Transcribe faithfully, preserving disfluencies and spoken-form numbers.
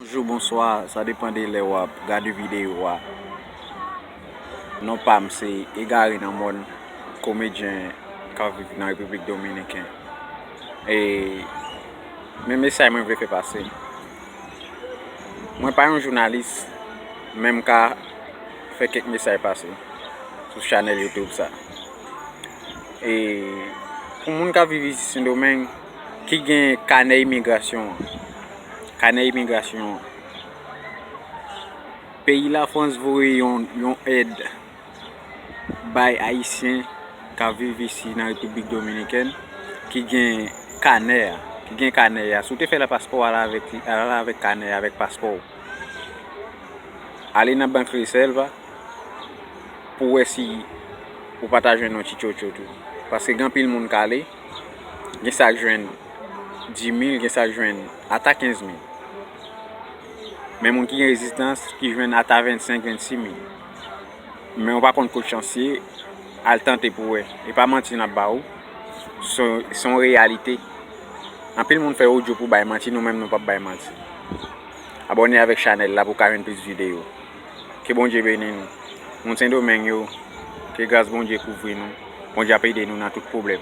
Bonjou, bonswa, sa depann de lè w ap gade videyo a. Non pa m se Egare nan Mòn, komedyen k ap viv nan Repiblik Dominiken. E men mesaj mwen vle fè pase. Mwen pa yon jounalis, men m ka fè kèk mesaj pase sou chanèl YouTube sa. E pou moun k ap viv isit Sendomeng, ki gen kanè imigrasyon an, kanè imigrasyon an, peyi Lafrans voye yon, yon èd bay Ayisyen k ap viv isi nan Repiblik Dominikèn ki gen kanè a, ki gen kanè a. Si w te fè la paspò, al avèk, al avèk kanè a, avèk paspò w. Ale nan bank Reselv pou w wè si ou pa ta jwenn yon ti tchotcho tou. Paske gen anpil moun k ale, gen sa k jwenn dis mil, gen sa k jwenn ata kenz mil. Men moun ki gen rezidans ki jwenn ata vennsenk, vennsis mil. Men ou pa konn kot chans ye, al tante pou wè. E pa manti n ap ba ou. Se se yon reyalite. Anpil moun fè odyo pou bay manti, nou menm nou p ap bay manti. Abòne avèk chanèl la pou w ka jwenn plis videyo. Ke Bondye beni nou. Moun Sendomeng yo, ke gras Bondye kouvri nou. Bondye ap ede nou nan tout pwoblèm.